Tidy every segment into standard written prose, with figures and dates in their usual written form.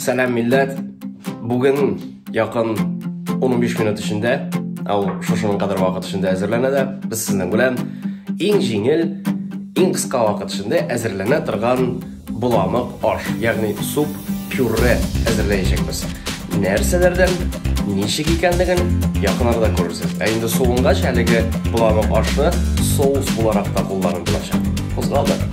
Сәлам, милләт! Бүген якын 15 минут эчендә, ә ул шушының кадәр вакыт эчендә әзерләнә дә, без сезнең белән иң җиңел, иң кыска вакыт эчендә әзерләнә торган боламык аш, ягъни суп-пюре әзерләячәкбез. Нәрсәләрдән, ничек икәнлеген якын арада күрерсез. Ә инде суынгач, әлеге боламык ашны соус буларак та кулланып булачак. Кузгалдык.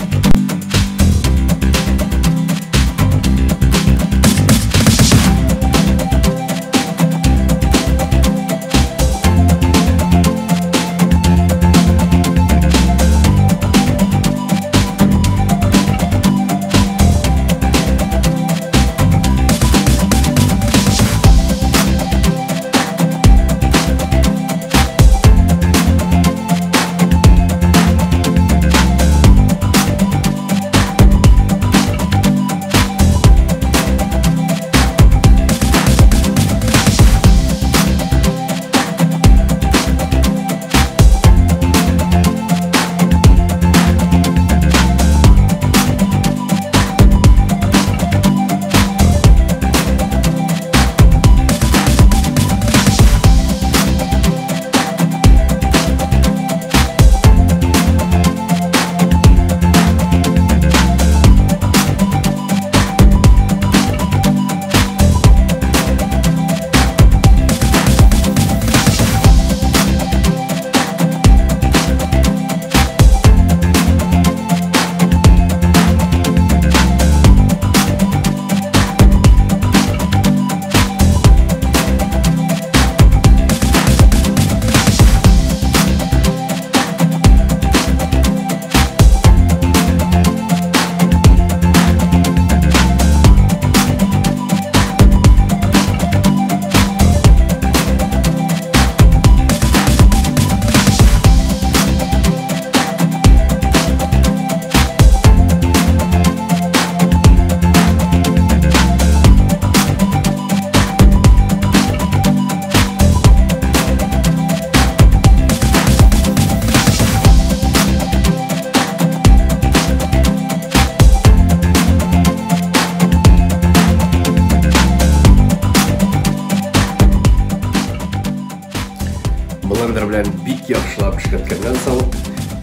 Блендер белән бик яхшылап эшкәрткәннән соң,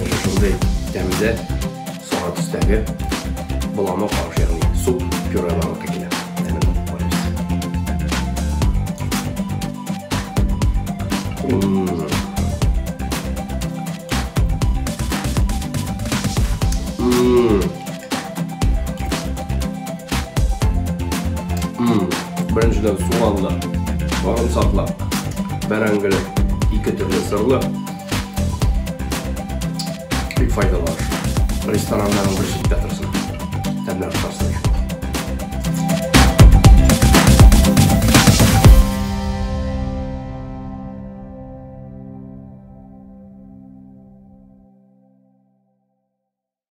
менә шундый тәмле сары төстәге боламык аш, ягъни суп пюре барлыкка килә. Тәмен татып карыйбыз. Беренчедән суганлы, сарымсаклы, бәрәңгеле, ике төрле сырлы. Бик файдалы аш. Рестораннарның бер читтә торсын. Тәмле ашарсың.